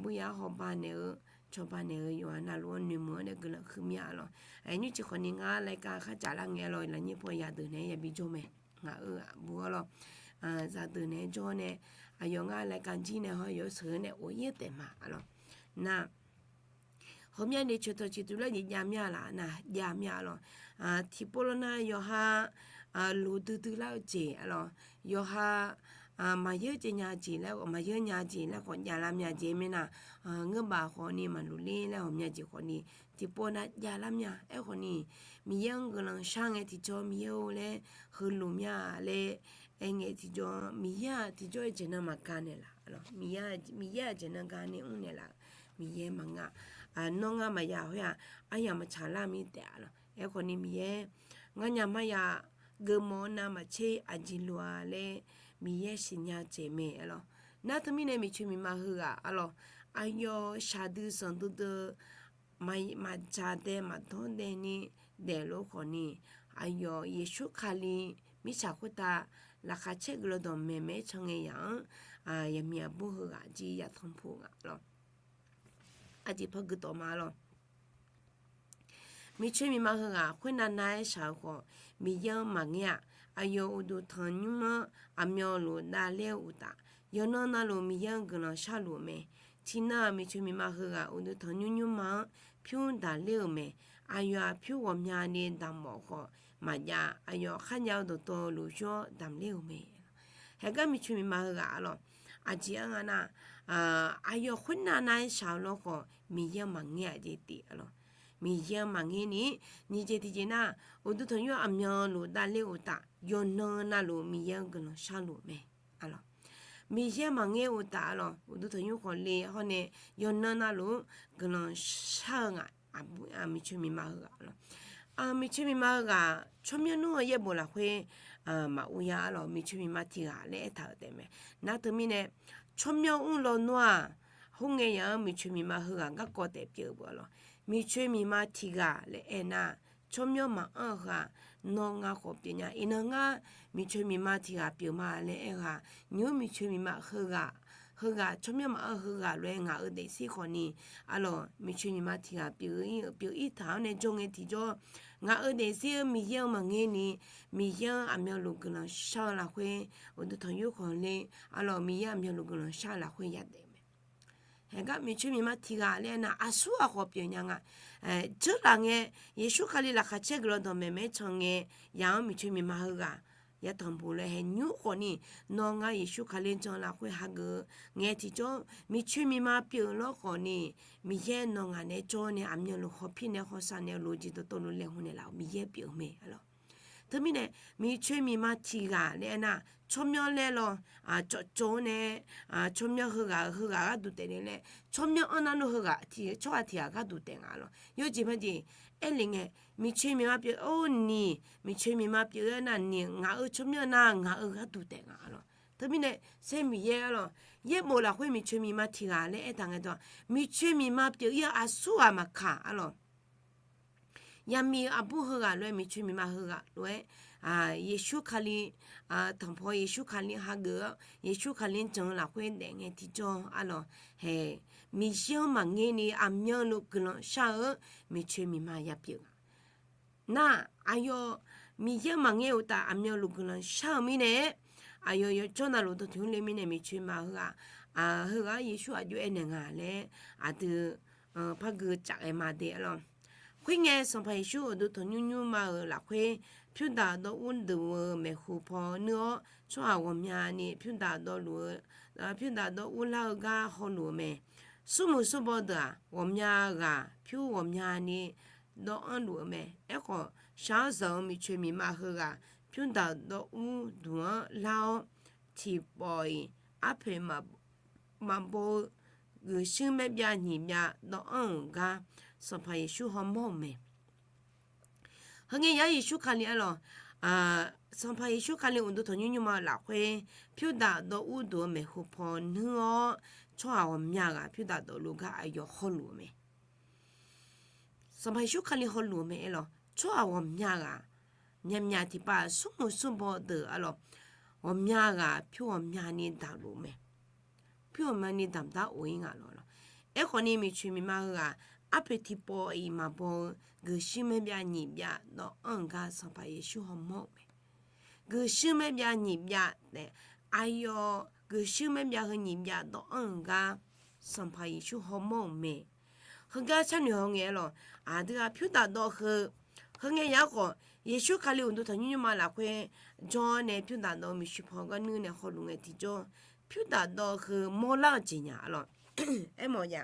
buryaf-awr hawba naeq-eu, cawba naeq-eu yawqghaq navluf-anr noeqmuiq-anr nae guiqlanq huiqmya arlawq. Nymrcif khawfni ngar laer gar kharcaf lar ngae arlawq, lafnyir paw yaqdeuq naeq-aer yabi jawr mae. Ngaq-euq aqbur arlawq, zaqdeuq naeq-aer jawr nae, aqyawf ngar laer gar jir nae haw yawf sheuq-eu nae of-ir-eu taef ma arlawq. Nar, hawmya ni coeqtawq ciqtuv laer jeq jav mya laf nar, jav mya arlawq. Tiqpov lawr nar yawqha loqdui dui lar-eu jeq arlawq. Yawqha maqyaer jeq nya jeq laer, maqyaer nya jeq laer khawf javlar mya jeq mae nar, ngeur baf khawfni maqluf ler laer ghawqmya jeq khawfni tiqpov nar javlar mya. Aerkhawfni Miqyaer-anr guiqlanq shar ngae tiqjawr, Miqyaer-or laer heuloq mya laer aer ngae tiqjawr, Miqyaer-aq tiqjawr-aer jeq nan maqga naeqlaf arlawq. Miqyaer-aq jeq nan ga ni mr naeqlaf-eu Miqyaer maqngeur-a. Nawr ngar maqya khoer-aq, aryamq maqtsaq lar mir taef arlawq. Aerkhawfni Miqyaer, nganyaf marya geufmawf-eu navmaqtser aqjeq lof-a laer Miqyaer siqnya-eu jeq mae arlawq. Nar teumirnae miqcoeq miqma heughaq arlawq, aqyawf shaqdui zanqdui dui maqdzaq dae maqdawr dae ni daeflof khawfni, aqyawf Yeqsur Kali mirtsaq khoertav laqkhaq caer guiqlanq dawqmaeq maeq-aer can ngae yaq-anr, yaqmiq aqbur heughaq jir yatanq puq nga lawr. Aqjeq par guiqdawq ma lawr. Miqcoeq miqma heughaq khoernav nav-aer shaq-eu khawf, Miqyaer-anr maqngeur-aq, aqyawf uqduq tanqnymr-anr aqmyanluf davler-eu uqtaf, yawqnan navluf Miqyaer-anr guiqlanq sharluf-eu mae. Tiqnan-aq, miqcoeq miqma heughaq uqduq tanqnymr nymrma-anr pyur daqler-euq mae. Aqyawf-aq pyur ghawqmyani damq mawf khawf maqjav, aqyawf kharjav-eu dawqtawvluf yawr damqler-euq mae. Haeqgar miqcoeq miqma heughaq arlawq, aqjeq-anr nga nar, aqyawf khoernav nav-aer shaq-eu lawr khawf Miqyaer-anr maqngeur-aq jeq tif arlawq. Miqyaer-anr maqngeur ni, nyiq jeq tiqjeq nar, uqduq tanqnymr aqmyanluf davler uqtaf, yawqnan navluf Miqyaer-anr guiqlanq sharluf mae. Miqyaer maqngeur uqtaf arlawq, uqduq tanqnymr khawf le hawr nae yawqnan navluf guiqlanq shar-eu nga. Miqcoeq miqma heughaq arlawq, miqcoeq miqma heughaq tsawrmyanr nmr-eu yaerbof lafkhoer maqur ya arlawq, miqcoeq miqma tiq ghaq laer aertaq-euq taef mae. Nar teumirnae tsawrmyanr mr lawnmr-aq, khoerngae yaq-anr miqcoeq miqma heughaq garkawv taef pyeuf-eu beu arlawq. Miqcoeq miqma tiq ghaq laer aernar, tsawrmyanr maqanr-eu heu-aq, nawr ngar khawf pyeufnya. Iqnan ngar miqcoeq miqma tiq ghaq pyeuf ma laer aer-eu-aq, nymq-mr miqcoeq miqma heughaq, heughaq tsawrmyanr maqanr-eu heughaq lof-aer ngaq-euq daefzir khawfni arlawq, miqcoeq miqma tiq ghaq pyeuf-eu ir-euq pyeuf ir taq-awr nae jawr ngae tiqjawr, ngaq-euq daefzir-eu Miqyaer-anr maqngeur ni, Miqyaer-anr aqmyanluf guiqlanq shar-eu lafkhoer uqduq tanqnymr khawf le arlawq, Miqyaer aqmyanluf guiqlanq shar-eu lafkhoer yadaef mae. Haeqgar miqcoeq miqma tiq ghaq laer aernar, aqsur ghaq khawf pyeufnya nga. Dzeurlaf ngae, Yeqsur Kali laqkhaq caer guiqlanq dawqmaeq maeq-aer can ngae, yaq-anr miqcoeq miqma heughaq yatanq bof laer haeq nymr khawfni, nawr ngar Yeqsur Kali jan lafkhoer hageuf-eu ngae tiqjawr, miqcoeq miqma pyeuf lawr khawfni, Miqyaer nawq ngaq naeq-aer jawr nae aqmyanluf hawpir nae hawsav nae lof-eu jeq dawqtawvluf laeqhmq naeqlaf-euq Miqyaer pyeuf-eu mae arlawq. Teumirnae miqcoeq miqma tiq ghaq laer aernar, tsawrmyanr laer lawr, cawqcawq-awr nae, tsawrmyanr heughaq-euq heughaq gharduq taef nae laer, tsawrmyanr anr nar nmr heughaq tiq tsawrhaq tiq ghaq gharduq taef nga lawr. Yawjeq majeq aerle ngae, miqcoeq miqma pyeuf-eu ni, miqcoeq miqma pyeuf-eu nar ni, ngaq-euq tsawrmyanr nar ngaq-euq gharduq taef nga lawr. Teumirnae saer Miqyaer arlawq, yaerbof lafkhoer miqcoeq miqma tiq ghaq laer aertaq ngae dawq, miqcoeq miqma pyeuf ir-eu aqsur ghaq maqkaq arlawq. Yaqmiq aqbur heughaq lof-aer, miqcoeq miqma heughaq lof-aer, Yeqsur Kali, tanqpaw Yeqsur Kali hageuf-awr, Yeqsur Kali jan-eu lafkhoer daef ngae tiqjawr arlawq, haeq, Miqyaer-anr maqngeur ni aqmyanluf guiqlanq shar-eu miqcoeq miqma yapyeuf nga. Nar, aqyawf Miqyaer maqngeur uqtaf aqmyanluf guiqlanq shar-eu mirnae, aqyawf yawjawr navluf dawqtawvluf le mirnae miqcoeq miqma heughaq, heughaq-anr Yeqsur aqjox aernaeq nga laer aqdui par gui caf ghae ma de arlawq. Khoerngae, Sanqpaq Yeqsur uqduq tanqnymr nymrma-euq lafkhoer pyurdaq dawv ur duq-eu maeqhu paw nuir-awr, tsawrhaq ghawqmyani pyurdaq dawv luf-eu, pyurdaq dawv urlar-eu gar hawluf-eu mae. Smrmuiq smrbaw deuq-aq, ghawqmya ghaq pyur ghawqmyani dawv anrluf-eu mae. Aerkhawf, shaq-anr zanq-eu miqcoeq miqma heughaq pyurdaq dawv ur duq-anr lar-awr, tiqpawf-iq arpoeq maqbaw-eu guiqshuir maer byav nyiq byav dawv anr-euq gar Sanqpaq Yeqsur hawmawr-euq mae. Heungae yar Yeqsur Kali arlawq, Sanqpaq Yeqsur Kali uqduq tanqnymr nymrma-eu lafkhoer, pyurdaq dawv ur duq-eu maeqhu paw nuir-awr, tsawrhaq ghawqmya ghaq pyurdaq dawvluf gar aqyawf hawluf-eu mae. Sanqpaq Yeqsur Kali hawluf-eu mae aerlawq. Tsawrhaq ghawqmya ghaq, myavmyav tiqpav smrmuiq smrbaw deuq aerlawq, ghawqmya ghaq pyur ghawqmyani damqluf mae. Pyur ghawqmyani damqdar of-ir nga lawq. Aerkhawf ni miqcoeq miqma heughaq arpoeq tiqpawf-iq maqbaw-eu guiqshuir maer byav nyiq byav dawv anr-eu gar Sanqpaq Yeqsur hawmawr-euq mae. Guiqshuir maer byav nyiq byav taef, aqyawf guiqshuir maer byav heu nyiq byav dawv anr-euq gar Sanqpaq Yeqsur hawmawr-euq mae. Heugar sharnoeq haw ngae aerlawq, aqdui-aq pyurdaq dawv heu, heu ngae yar khawf, Yeqsur Kali uqduq tanqnymr nymrma lafkhoer jawr nae pyurdaq dawv-eu maeqshi paw gar nuir nae hawluf ngae tiqjawr, pyurdaq dawv heu mawrlar-eu jeq nya aerlawq. Aermawf ya.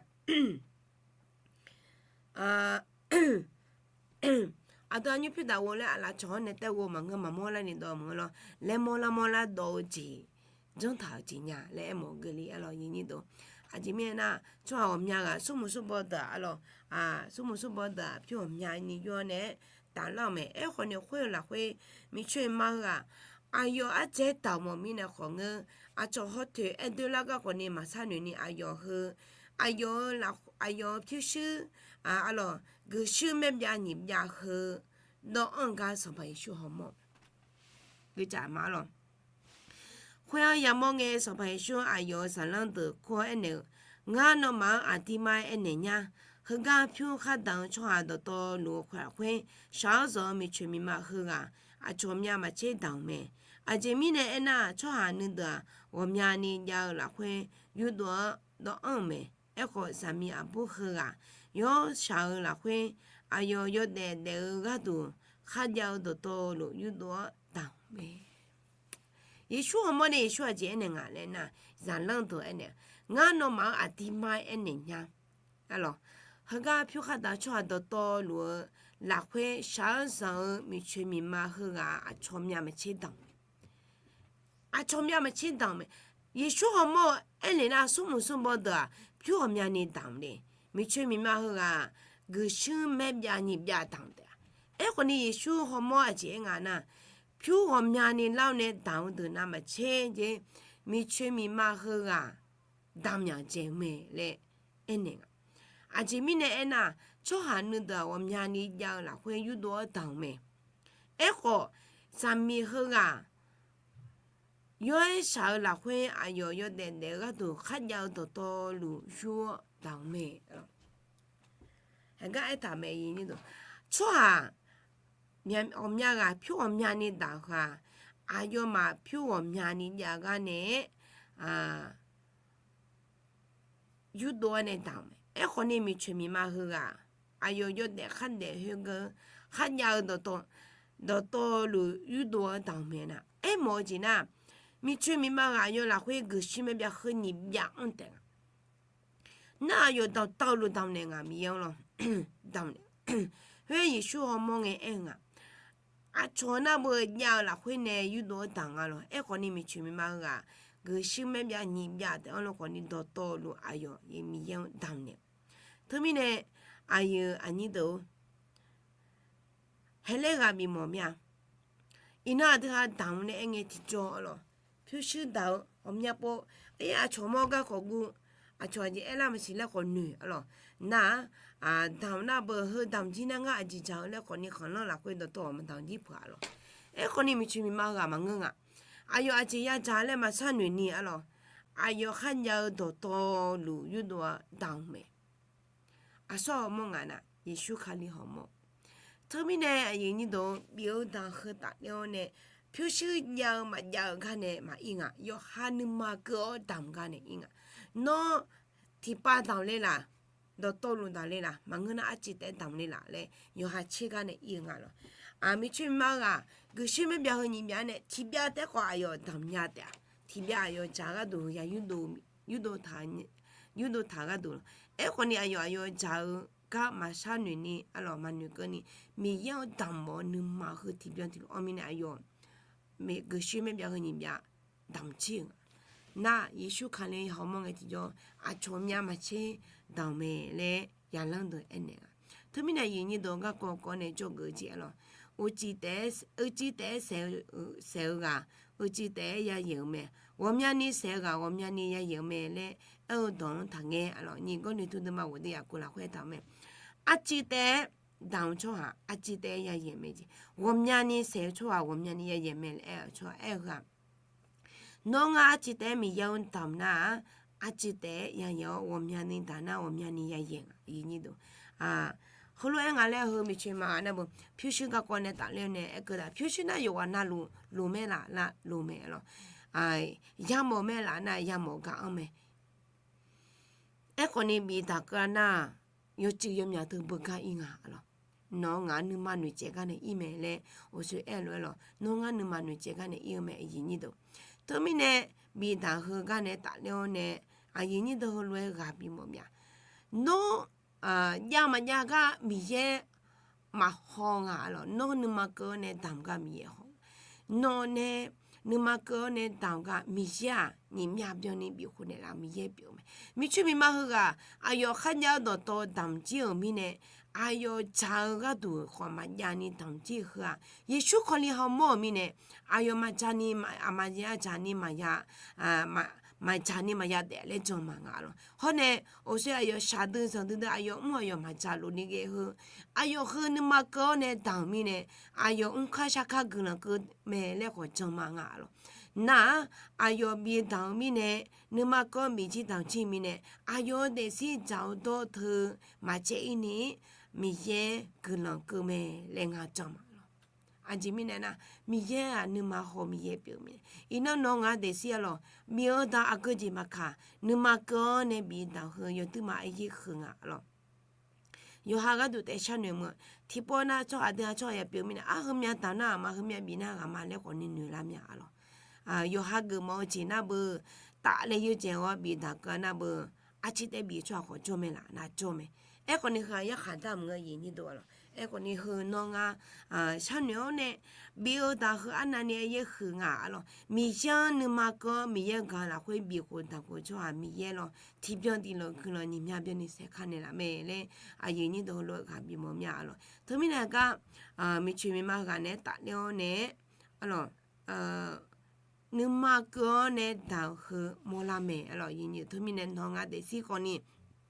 Aqdui aqnymr pyurdaq ghov laer aqlaf cawq-anr nae taef ghov maqngeur, maqmawr larni dawv maqngeur lawr, laer mawrlar mawrlar dawv-eu jeq, janrtaq-euq jeq nya laer aermawf-eu geufle aerlawq. Aqjeq mirnae nar, tsawrhaq ghawqmya ghaq smrmuiq smrbaw deuq-aq aerlawq, smrmuiq smrbaw deuq-aq pyur ghawqmyani yur-awr nae-aer damqlar-euq mae. Aerkhawf ni khoer-eu lafkhoer miqcoeq miqma heughaq aqyawf ardzaeq-aer damq mawf mirnae khawf ngeur, aqcawq hawtoeq aer doerlar gar khawf ni maqshar noeq ni aqyawf heu, aqyawf-eu, aqyawf-eu pyurshuir, aerlawq, guiqshuir maer byav nyiq byav heu dawv anr-eu gar Sanqpaq Yeqsur hawmawr-euq mae. Khoer-anr yamawr ngae Sanqpaq Yeqsur aqyawf-euq zaqlanr deuq kur-awr aernaeq-eu, Ngar nawmaf-anr aqdirmar-aer aernaeq nyar. Heugar pyur khar damq-eu tsawrhaq dawqtawvluf-eu khoer lafkhoer shaq-anr zanq-eu miqcoeq miqma heughaq aqcawq myav maqtser damq-euq mae. Aqjeq mirnae aernar, tsawrhaq nuideuq-aq, ghawqmyani jav-eu lafkhoer yurdov-anr dawv anr-euq mae. Aerkhawf, zaqmiq aqbur heughaq yawshaq-eu lafkhoer aqyawf yawdaef daef-eu gharduq kharjav-eu dawqtawvluf yurdov-anr damq-euq mae. Yeqsur hawmawr nae Yeqsur aqjeq aernaeq nga laer nar, zaqlanr deuq aernaeq, Ngar nawmaf-anr aqdirmar-aer aernaeq nyar. Aerlawq, heugar pyur khar damq-eu tsawrhaq dawqtawvluf-eu lafkhoer shaq-anr zanq-eu miqcoeq miqma heughaq aqcawq myav maqtser damq Aqcawq myav maqtser damq mae. Yeqsur hawmawr-eu aernaeq nar, smrmuiq smrbaw deuq-aq, pyur ghawqmyani damq le. Miqcoeq miqma heughaq-aq, guiqshuir maer byav nyiq byav damq taef-a. Aerkhawf ni Yeqsur hawmawr aqjeq aer nga nar, pyur ghawqmyani lar-awr nae damq-eu deuq navmaqtser jeq, miqcoeq miqma heughaq damq myaq dzaeq-eu mae laer aernaeq nga. Aqjeq mirnae aernar, tsawrhaq nuideuq-aq ghawqmyani jav-eu lafkhoer yurdov-anr damq-eu mae. Aerkhawf, zaqmiq heughaq yawr-aer shaq-eu lafkhoer aqyawf yawdaef daef-eu gharduq kharjav-eu dawqtawvluf yur-awr damq-eu mae. Heugar aertaq mae, tsawrhaq ghawqmya ghaq pyur ghawqmyani damq-eu khaq, aqyawfmaf pyur ghawqmyani jav gar nae-aer yurdov-awr nae damq-eu mae. Aerkhawf ni miqcoeq miqma heughaq, aqyawf yawdaef khardaef khoergeur kharjav-eu dawqtawvluf yurdov-anr damq-eu mae nar, aermawf-eu jeq nar, miqcoeq miqma ghaq aqyawf lafkhoer guiqshuir maer byav heu nyiq byav anr taef nga. Nar aqyawf dawqtawvluf damq naeq nga, Miqyaer-anr lawr. Khoer Yeqsur hawmawr ngae aer-eu nga. Aqcawq nar beu jav-eu lafkhoer nae yurdov-anr damq nga lawr. Aerkhawf ni miqcoeq miqma heughaq guiqshuir maer byav nyiq byav taef-anr lawr khawf ni dawqtawvluf aqyawf Miqyaer-anr damq naeq-eu. Teumirnae aqyuif aqnyir deuq-or, haelaer ghaq bifmawf mir-a. Iqnan aqdui ha damq nae aer ngae tiqjawr-awr lawr, pyurshuir daq-eu ghawqmya pov, aqcawq mawr gar khawf guv, aqcawq aqjeq aerlar maqsiq laer khawf noeq-awr lawr. Nar-aq, damq nar beu heu damq jir nar ngar aqjeq dzaq-eu laer khawf ni khanqlanr lafkhoer dawqtawv-awq maqdamq jir peuq-a lawr. Aerkhawf ni miqcoeq miqma ghaq maqngeur nga. Aqyawf aqjeq yadzaq laer maqshar noeq ni-a lawr. Aqyawf kharjav-eu dawqtawvluf yurdov-anr damq-eu mae. Aqsur hawmawr ngaq nar, Yeqsur Kali hawmawr. Teumirnae aqyuif aqnyir deuq, bif-eu damq heu tafler-awr nae pyurshuir jav-eu maqjav-eu gar nae maqir nga. Yawqha nuima keuv-awr damq gar nae ir nga. Nawr tiqpav damq le laf, dawqtawvluf damq le laf, maqngeur nar arciv taef-aer damq le laf laer yawqha tser gar nae ir-eu nga lawr. Aq, miqcoeq miqma ghaq guiqshuir maer byav heu nyiq byav nae tiqbyav taef-aer khawf aqyawf damq nya taef-a. Tiqbyav aqyawf dzaq gharduq ya yurdov taq gharduq lawr. Aerkhawf ni aqyawf aqyawf dzaq-eu gar maqshar noeq ni-a lawr, maqnoeq keuv ni, Miqyaer-anr damq mawf-eu nuima heu tiqbyan tiqlof-anr mirnae aqyawf guiqshuir maer byav heu nyiq byav damq jir-euq nga. Nar Yeqsur Kali hawmawr ngae tiqjawr, aqcawq myav maqtser damq mae laer yaqlanr deuq aernaeq nga. Teumirnae aqyuif aqnyir deuq, garkawv kawv nae jawrgeuf-eu jeq-a lawr. uqcif taef-aer, uicuiv taef-aer saef-eu ghaq uicuiv taef-aer yayaeq-eu mae. Ghawqmyani saef-eu ghaq ghawqmyani yayaeq-eu mae laer aer-eu dawq-anr taqngaer. Aqlawq, nyiq Gawrliqtu deuvma ghof deuv yaf kov lafkhoer taq-eu mae. Arcuiv taef-aer damq-eu tsawrhaq arcuiv taef-aer yayaeq mae jeq. Ghawqmyani saef-eu tsawrhaq ghawqmyani yayaeq mae laer aer-eu tsawrhaq aer-eu heu-aq, nawr ngar arcuiv taef-aer Miqyaer-anr damq nar-aq, arcuiv taef-aer yayaeq-awr ghawqmyani damq nar ghawqmyani yayaeq nga. Heulof-aer nga laer heu miqcoeq maqghaq nar beu, pyurshuir garkawv nae tafler-awr nae aerkeuv taq, pyurshuir nar yawqghaq navluf loq mae laf nar loq mae lawq. Yamawf mae laf nar yamawf gar-anr mae. Aerkhawf ni bif daq keuv-a nar-aq, yawcuiv yawmyaq teu beugar ir nga lawq. Nawq-anr ngaq-anr nuima noeqtsaev gar nae ir mae laer uqshoe aer-eu lof-aer lawq. Nawr ngar nuima noeqtsaev gar nae ir-eu mae, aqyuif nyir deuq. Teumirnae bif daq heu gar nae tafler-awr nae, aqyuif nyir deuq heulof-aer ghaq bimawf mya. Nawr jav maqjav gar Miqyaer maqhaw nga lawq. Nawr nuima keuv-awr nae damq gar Miqyaer haw. Nawq nae nuima keuv-awr nae damq gar Miqyaer-aq, nyiq myav byanni bifkhof naeqlaf Miqyaer pyeuf-eu mae. Miqcoeq miqma heughaq aqyawf kharjav-eu dawqtawv damq jir-euq mirnae, aqyawf dzaq-eu gharduq khawf maqjav ni damq jir-eu heu-aq, Yeqsur Kali hawmawr-euq mirnae, aqyawf maqdzaq ni, aqma ya dzaq ni maqya, maqdzaq ni maqya daef laer jan ma nga lawq. Hawr nae, uqshoe aqyawf shaqdui zanqdui dui aqyawf mr aqyawf maqdzaq lof ni ghae heu, aqyawf heu nuima keuv-awr nae damq-euq mirnae, aqyawf mrkar sharkar guiqlanq keuv mae laer khawf jan ma nga lawq. Nar-aq, aqyawf bif damq-eu mirnae, nuima keuv-awr bif jir damq jir-eu mirnae, aqyawf-eu daefzir dzaq-eu dawr teu maqcaev ir ni, Miqyaer guiqlanq keuv mae laer ngar jan ma lawq. Aqjeq mirnae nar, Miqyaer-aq nuima haw Miqyaer pyeuf-eu mirnae, iqnan nawr ngaq-eu daefzir-a lawq, bif-eu daq aqgeu jeq maqkaq, nuima keuv-awr nae bif damq heu yawduirma aryaer huiq nga lawq. Yawqha gharduq taef sharnoeq meuq, tiqpov nar tsawrhaq aqdui-a tsawrhaq ya pyeuf-eu mirnae, ar heumyav damq nar aqma, heumyav bif nar ghaq ma laer khawf ni noeq lar mya-a lawq. Yawqha geufmawf-eu jeq nar beu, tafler yeu dzaeq-awr bif daq keuv-a nar beu, arcir taef bif tsawrhaq khawf jawr mae laf nar jawr mae. Aerkhawf ni heu-aq yarkhaq dar mq-eu aqyuif nyir deuq-a lawq. Aerkhawf ni heu nawr ngar sharnoeq-awr nae, bif-eu daq heu arnavni aryaer huiq nga-a lawq. Miqyaer-anr nuima keuv-awr Miqyaer-eu gaq lafkhoer bif khof daq khof tsawrhaq Miqyaer lawq. Tiqbyan tiqlanq guiqlanq nyiq myav byanni saerkar naeqlaf mae laer aqyuif nyir deuq heulof-aer ghaq bimawf mya-a lawq. Teumirnae gar miqcoeq miqma ghaq naeq-aer tafler-awr nae-a lawq, nuima keuv-awr nae daq-eu heu mawrlar mae-a lawq. Teumirnae nawq ngaq daefzir khawf ni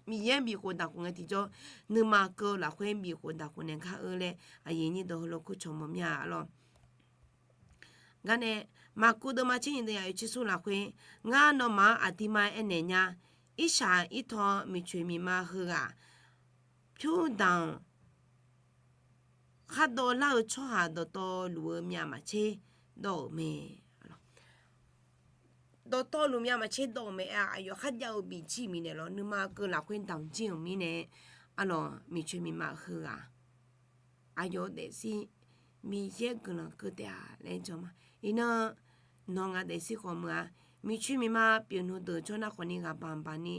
Miqyaer bif khof daq khof ngae tiqjawr, nuima keuv-eu lafkhoer bif khof daq khof naeq gar-eu laer aqyuif nyir deuq heulof kur cawq mawf mya-a lawq. Gar nae, maqkuv deuvma tser nyiq deuq yaf oeq tser smr lafkhoer, ngar nawmaf-anr aqdirma aernaeq nya. Irshaq irtaw miqcoeq miqma heughaq pyur danq khar dawvlar-eu tsawrhaq dawqtawvluf-eu myavmaqtser dawv-euq mae. Dawqtawvluf myavmaqtser dawv-euq mae-a, aqyawf kharjav-eu bif jir mirnae lawr, nuima keuv lafkhoer damq jir-euq mirnae, a lawq, miqcoeq miqma heughaq aqyawf-eu daefzir Miqyaer guiqlanq keuv taef-a laer jan ma. Iqnan nawq ngaq daefzir khawf meuq-a, miqcoeq miqma pyeuf nmr deuq jawr nar khawf ni ghaq baq baq ni,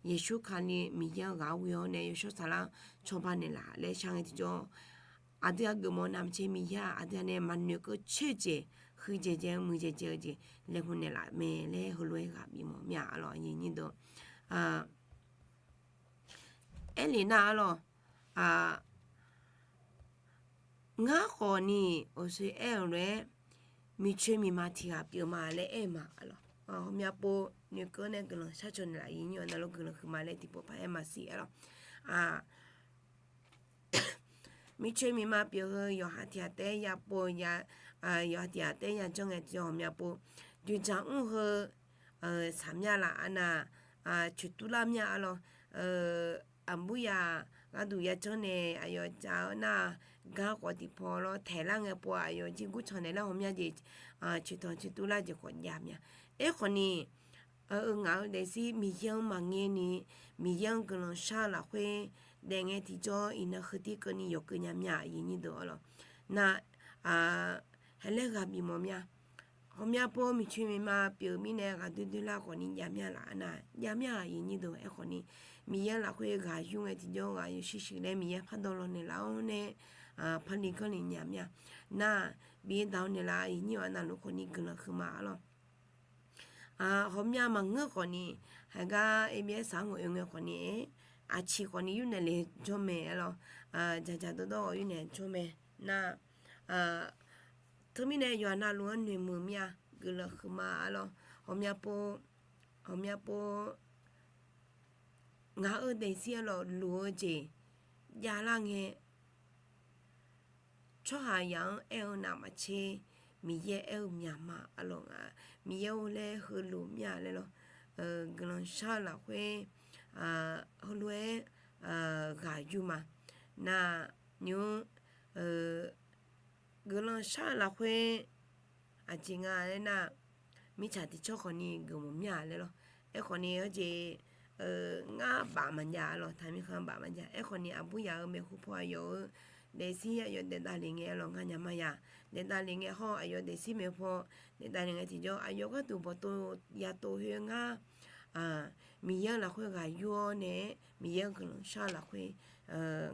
Yeqsur Kali Miqyaer-anr ghaq-awr ghoe-awr nae yawshawr saflar cawba naeqlaf laer shar ngae tiqjawr, aqdui-aq geufmawf navmaqtser Miqyaer-aq aqdui-aq nae maqnoeq keuv coer-eu jeq, huiqdzaeq dzaeq-eu muiqdzaeq dzaeq-eu jeq laeqhmq naeqlaf mae laer heulof-aer ghaq bifmawf mya-a lawq, aqyuif nyir deuq. Aerlef nar-a lawq, ngar khawf ni awqshoe aer-euq lof-aer, miqcoeq miqma tiq ghaq pyeuf ma laer aer-eu ma-a lawq. Hawmya pov noeqkeuv nae guiqlanq shar caw naeqlaf, aqyuif nyir-awq navluf guiqlanq huiqma laer tiqpov paq-aer maqsiq-a lawq. Miqcoeq miqma pyeuf-eu yawqha tiq ghaq taef-aer ya pov, yawqha tiq ghaq taef-aer ya janr ngae tiqjawr hawmya pov, dzoeqdzaq mr heu saqmya laf-a nar, coeqturlar mya-a lawq. Aqbur yaq gharduq ya janr nae aqyawf jav-eu nar, gar khawf tiqpaw lawr taeqlar ngae pov-aq, aqyawf jir gurcan naeq laer hawmya jeq, coeqtanq coeqturlar jeq khawf jav mya. Aerkhawf ni, eu ngaq-eu daefzir Miqyaer-anr maqngaer ni, Miqyaer-anr guiqlanq shar-eu lafkhoer daef ngae tiqjawr iqnan heu tir keuvni yawqkeuv nya mya, aqyuif nyir deuq-a lawq. Nar, haelaer ghaq bifmawf mya. Hawmya pov miqcoeq miqma pyeuf-eu mirnae ghaq doer doer lar khawf ni jav mya laf-a nar, jav mya, aqyuif nyir deuq. Aerkhawf ni, Miqyaer lafkhoer ghaq yur ngae tiqjawr ghaq yawshuif shuif laer Miqyaer pardawq law naeqlaf-awr nae, parli ganrle nya mya. Nar, bif daq-awr naeqlaf, aqyuif nyir-awq navluf khawf ni guiqlanq huiqma-a lawq. Hawmya maqngeur khawf ni, haigar abs saq-anr ghof oe ngae khawf ni, aqciq khawf ni yurnaeq le jawr mae-a lawq. Dzaqdzaq dawrdawr-awq yurnaeq jawr mae. Nar, Teumirnae yawqha navluf-anr noeqmuiq mir-a, guiqlanq huiqma arlawr. Ghawqmya pov, ghawqmya pov, ngaq-euq daefzir arlawr loq-eu jeq javlar ngae, tsawrhaqzaq-anr aer-eu navmaqtser, Miqyaer aer-eu myaqma arlawr. Ngaq Miqyaer-or laer heulof mir-a laer lawr. Guiqlanq shar-eu lafkhoer heulof-aer ghaq yur ma. Nar nymr guiqlanq shar-eu lafkhoer aqjeq nga laer nar, mirtsaq tiqcawr khawfni geufmawf mir-a laer lawr. Aerkhawfni heujeq ngar baf maqjav arlawr, taqmir khanq baf maqjav. Aerkhawfni aqbur yaf-euq maeqhu paw aqyawf-euq daefzir aqyawf daef davlef ngae arlawr, nganyaf maya daef davlef ngae hawr aqyawf daefzir maeqhu paw daef davlef ngae tiqjawr aqyawf gharduq bawqtov yatov khoer ngar Miqyaer-eu lafkhoer ghaq yur-awr nae-aer Miqyaer-eu guiqlanq shar-eu lafkhoer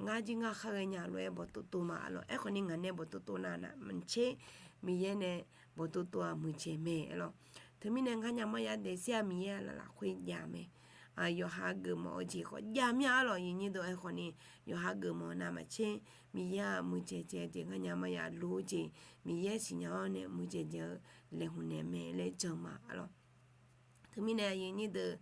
ngar jir ngar khar ghaenya lof-aer bawqtov tov ma arlawr. Aerkhawfni ngaq nae bawqtov tov nav navmaqtser, Miqyaer nae bawqtov tov-aq muiqdzaeq mae arlawr. Teumirnae nganyaf maya daefzir-aq Miqyaer lafkhoer jav mae. Yawqha geufmawf-eu jeq khawf jav mir-a arlawr. Aqyuif nyir deuq aerkhawfni yawqha geufmawf navmaqtser, Miqyaer-aq muiqdzaeq dzaeq-eu jeq nganyaf maya loq-eu jeq Miqyaer siqnya-awr nae muiqdzaeq dzaeq-eu laeqhmq naeq mae laer jan ma arlawr. Teumirnae aqyuif nyir deuq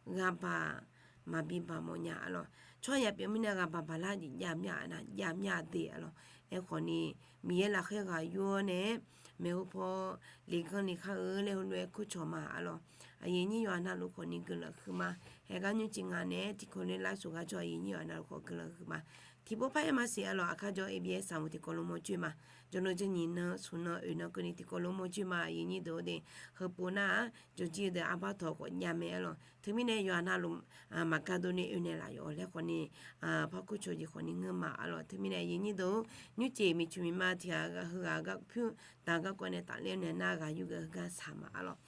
ghaqbaq maqbi baq mawf nya arlawr. Tsawrhaq yaq pyeuf mirnae ghaqbaq baqlar jeq jav mir-a nar, jav mir-a de arlawr. Aerkhawfni Miqyaer lafkhoer ghaq yur-awr nae-aer maeqhu paw liqganr liqkhar-eu laer heulof-aer kurcawq ma arlawr. Aqyuif nyir yawqha navluf khawfni guiqlanq huiqma. Haeqgar nymrcif ngaq nae-aer tiqkawv ler lar sheuqgar jawr aqyuif nyir yawqha navluf khawf guiqlanq huiqma. Tiqpov par-aer maqsiq arlawr. Aqkar jawr-eu ABS saqmq tiqkawv lof mawr joer ma. Jawrluf jir nyiq nan smq nan oeq nan keuvni tiqkawv lof mawr joer ma. Aqyuif nyir deuq-or de, heupov nar-aq jawrjir-eu deuq arbar tawq khawf jav mae arlawr. Teumirnae yawqha navluf maqgar dov ni oe naeqlaf yawf laer khawfni par kurcawq jeq khawfni ngeur ma arlawr. Teumirnae aqyuif nyir deuq-or, nymrcif miqcoeq miqma tiq ghaq heughaq gar pyur taq garkawv nae tafler-awr nae nar ghaq yur geuf heugar saq ma arlawr.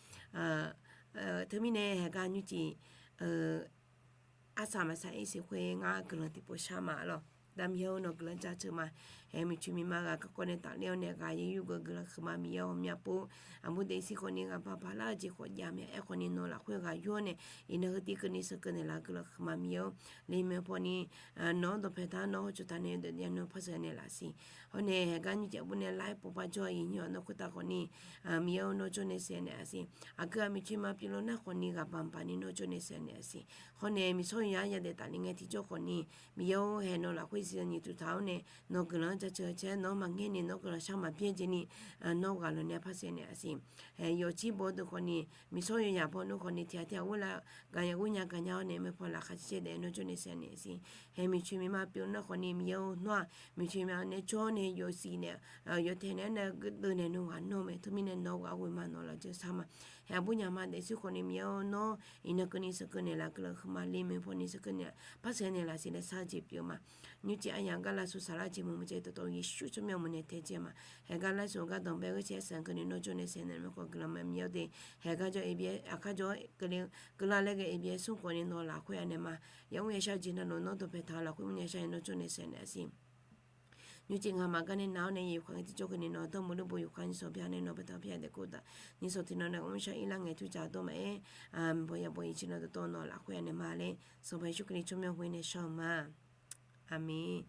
Teumirnae haeqgar nymrcif arsaq maqsaq-ir siq khoer ngar guiqlanq tiqpov shar ma arlawr. Daq Miqyaer-or nawq guiqlanq jaceuq ma. Haeq miqcoeq miqma ghaq garkawv nae tafler-awr nae ghaq yaer yur geuf guiqlanq huiqma. Miqyaer-or ghawqmya pov aqbur daefzir khawfni ghaqbaq baqlar-eu jeq khawf jav mae. Aerkhawfni nawq lafkhoer ghaq yur-awr nae iqnan heu tiv keuvni sheuqkeuv naeqlaf guiqlanq huiqma. Miqyaer-or laeqhmq paw ni nawq-anr dawqpae taq-awr nawq-anr hawtsov taq nae yawdaef dav nar parsaeq naeqlaf siq. Hawr nae haeqgar nymrcif aqbur nae lar-aer pov par jawr aqyuif nyir yawqha navluf khoertav khawfni Miqyaer-or nawr jawr nae saev naeq-a siq. Aqgeu-aq miqcoeq miqma pyeuf lof nar khawfni ghaqbaq baq ni nawr jawr nae saev naeq-a siq. Hawr nae miqsawr yawqha yadaef tafle ngae tiqjawr khawfni Miqyaer-or haeq nawq lafkhoer siqnya nyiq tuq taq-awr nae nawq guiqlanq-anr jaceuq caer nawq-anr maqngeur ni nawq guiqlanq shar maqbyaer jeq ni nawr ghaq lof nae parsaeq naeq-a siq. Haeq yawqjir baw deuq khawfni miqsawr yawqha baw nmr khawfni tiq ghaq tiq ghaq ghoer lar gaqnya ghoer nya gaqnya-awr nae maeqpaw laqkhaq caer caer daef nawr jawr nae saev naeq-a siq. Haeq miqcoeq miqma pyeuf nar khawfni Miqyaer-or nawr-aq miqcoeq miqma nae jawr nae yawsiq nae yawtaeq naeq-aer nae geuvdeuv naeq nawr ghaq nawr mae. Teumirnae nawq ghaq ghoe ma nawq lafjeuq shar ma. Haeq aqbur nyama daefzir khawfni Miqyaer-or nawr iqnan keuvni sheuqkeuv naeqlaf guiqlanq huiqma. Laeqhmq paw ni sheuqkeuv naeq parsaeq naeqlaf siq laer shar-eu jeq pyeuf ma. Nymrcif aryamq gar lavshuq saflar jeq meuq meuq caev dawqtawf Yeqsur tsawrmyanr meuq nae tae jeq ma. Haeqgar lar sheuq-eu gar danqbae ghoer caer sanq keuvni nawr jawr nae saeq naeq-a. Mirkhanq guiqlanq ma Miqyaer-or de. Haeqgar jawr ABS aqkar jawr keuvle keuvlar laer ghae ABS smr khawfni nawq lafkhoer anaeq ma. Yamr yashar-eu jeq navluf nawr dawqpae taq-eu lafkhoer mr yashar nae nawr jawr nae saeq naeq-a siq. Nymrcif ngaq maqgar nae nav-awr nae yif khaq ngae tiqjawr keuvni nawq-anr dawrmuiq lor bo yuf khaq nyiq sawq bya nae nawq baetaq-eu bya daef kov taf. Nyiq sawq tiq nan nae mr shar ir lar ngae tur jaq dawr maqaer, mqbaw ya baw yif cir nan dawqtawv nawq lafkhoer anaeq ma laer Sanqpaq Yeqsur Kali tsawrmyanr ghoer nae shar-eu ma. Aqmeq.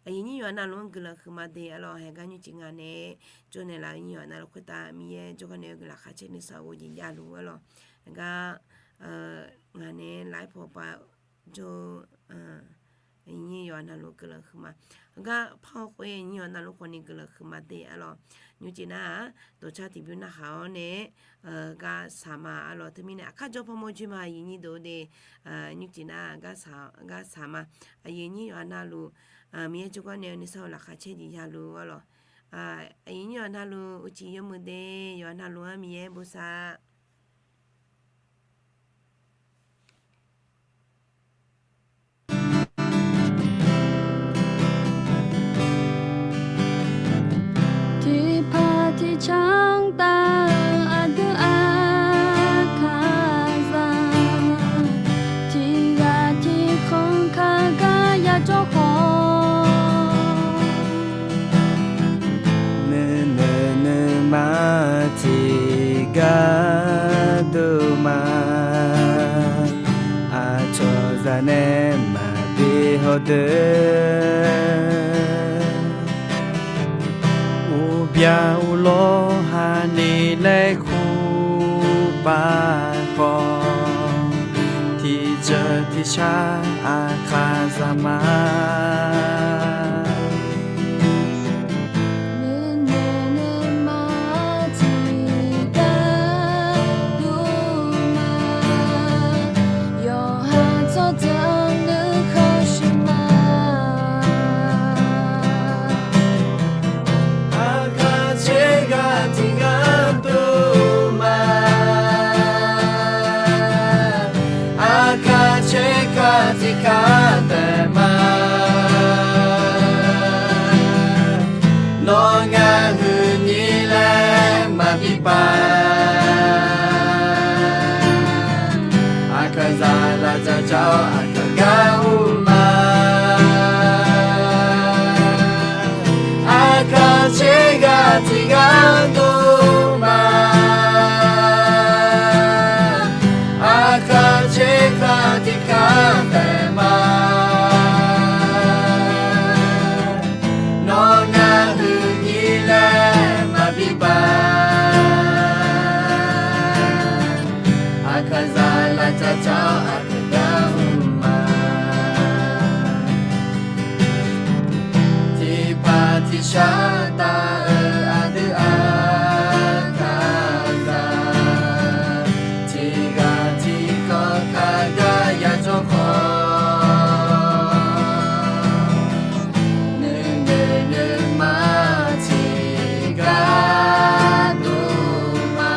Aqyuif nyir yawqha navluf-anr guiqlanq huiqma de arlawr. Haeqgar nymrcif ngaq nae jawr naeqlaf-eu nyir yawqha navluf khoertav Miqyaer jawrgar nae-eu guiqlanq khaq caer nuisar-eu ghof jeq javluf arlawr. Haeqgar ngaq nae laf-aer paw pav jawr-eu nyir yawqha navluf guiqlanq huiqma. Gar par-awr khoer nyir yawqha navluf khawfni guiqlanq huiqma de arlawr. Nymrcif nar-aq dawqcar tiqbymr narhaq-awr nae gar saq ma arlawr. Teumirnae aqkar jawr pawmawr joer ma aqyuif nyir deuq-or de. Nymrcif nar gar saq ma. Aqyuif nyir yawqha navluf Miqyaer jawrgar nae-eu nuisar-eu laqkhaq caer jeq javluf arlawr. Aqyuif nyir yawqha navluf uqcif yawmuiq de yawqha navluf-anr Miqyaer bosav Tiqpaq tiqcanr taf-eu aqdui aqkaqzaq, tiqghaq tiqkhanq kaq gar yajawr khawf, nuinoeq nuima tiqgar dov ma. Aqcawq zaq nae maqbi hawdeuq, ur Byaq uqlawr haqniq laer kur pav khawf, tiqjeuq tiqshar aqkaqzaq ma. Nuinoeq nuima tiqgar dur ma, yawqha tsawrjeuq nuikhanr sheuq ma. Aqkaq tsergar tiqgar dur ma, aqkaq tsergar tiqgar taef ma. Nawr ngar huiqni laer maqbi pav. Aqkaqzaq lafjaq jaq-awr aqkaq gar ur ma. Aqkaq tsergar tiqgar dur ma, aqkaq tsergar tiqgar taef ma. Nawr ngar huiqni laer maqbi pav. Aqkaqzaq lafjaq jaq-awr aqkaq gar ur ma. Tiqpaq tiqshar taf-eu aqdui aqkaqzaq, tiqghaq tiqkawv kaqgar yajawr khawf, nuinoeq nuima tiqgar dur ma,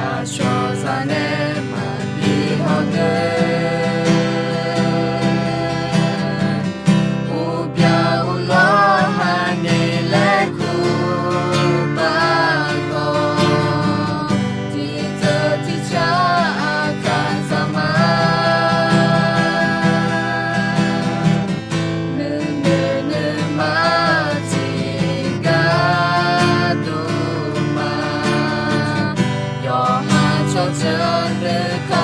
aqcawq zaq nae maqbi hawdeuq. Uqbyaq uqlawr haqniq laer kur pav khawf, tiqjeuq tiqshar aqkaqzaq ma. Nuinoeq nuima tiqgar dur ma, yawqha tsawrjeuq nuikhanr